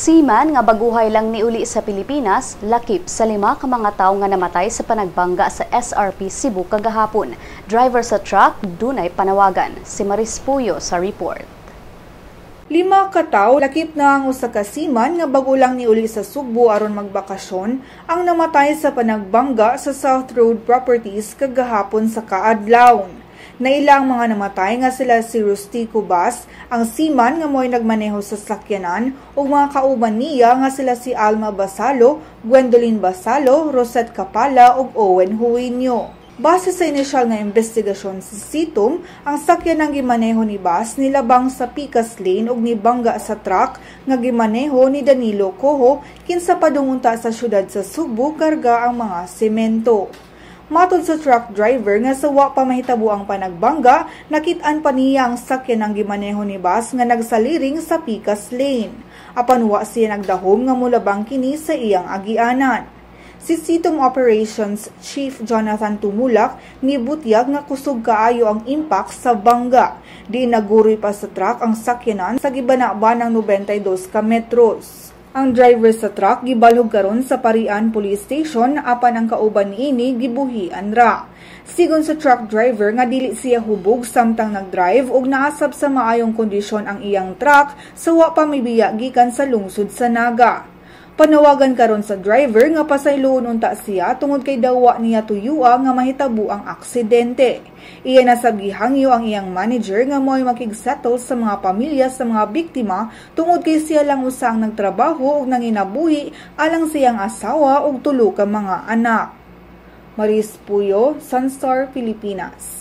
Seaman nga baguhay lang niuli sa Pilipinas, lakip sa lima ka mga tawo nga namatay sa panagbangga sa SRP Cebu kagahapon. Driver sa truck dunay panawagan. Si Maris Puyo sa report. Lima ka tawo, lakip na ang usa ka seaman nga bago lang niuli sa Sugbo aron magbakasyon, ang namatay sa panagbangga sa South Road Properties kagahapon sa kaadlawon. Naila ang mga namatay nga sila si Rustico Bas, ang seaman nga mo'y nagmaneho sa sakyanan, ug mga kauban niya nga sila si Alma Basalo, Gwendolyn Basalo, Rosette Capala ug Owen Huinyo. Base sa inisyal nga investigasyon sa CITUM, ang sakyanang gimaneho ni Bas nilabang sa Picas Lane ug nibangga sa truck nga gimaneho ni Danilo Coho, kinsa padung unta sa syudad sa Sugbo karga ang mga semento. Matod sa truck driver nga sa wa pa mahitabo ang panagbangga, nakit-an pa niya ang sakyanang gimaneho ni Bas nga nagsaliring sa Picas Lane. Apan wa siya nagdahom nga mulabang kini sa iyang agianan. Si CITUM Operations Chief Jonathan Tumulak nibutyag nga kusog kaayo ang impact sa bangga. Di naguroy pa sa truck ang sakyanan sa gibana-banang 92 ka metros. Ang driver sa truck gibalhog karon sa Parian Police Station, apan ang kauban niini gibuhian ra. Sigon sa truck driver nga dili siya hubog samtang nagdrive ug naasab sa maayong kondisyon ang iyang truck sa wa pa mibiya gikan sa lungsod sa Naga. Panawagan karon sa driver nga pasayloon unta siya tungod kay daw wa niya tuyua nga mahitabo ang aksidente. Iya nasab gihangyo ang iyang manager nga mo'y makigsettle sa mga pamilya sa mga biktima tungod kay siya lang usa ang nagtrabaho ug nanginabuhi alang siyang asawa ug tulo ka mga anak. Maris Puyo, Sunstar Pilipinas.